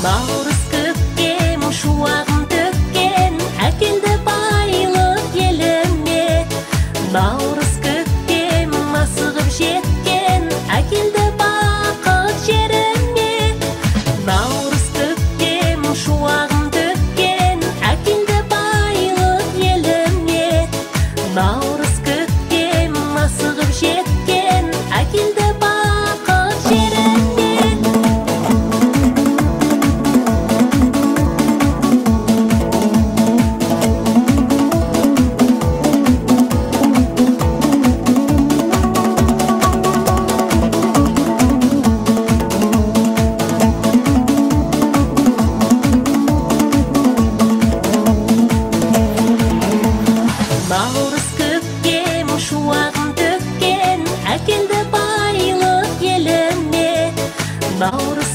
Наурыз көктем шуағын төккен, әкелді байлық еліме. Наурыз көктем асығып жеткен, әкелді бақыт жеріме. Наурыз көктем шуағын төккен, әкелді байлық еліме. Наурыз көктем асығып жеткен, әкелді бақыт жеріме. Наурыз көктем шуағын төккен, әкелді байлық еліме. Наурыз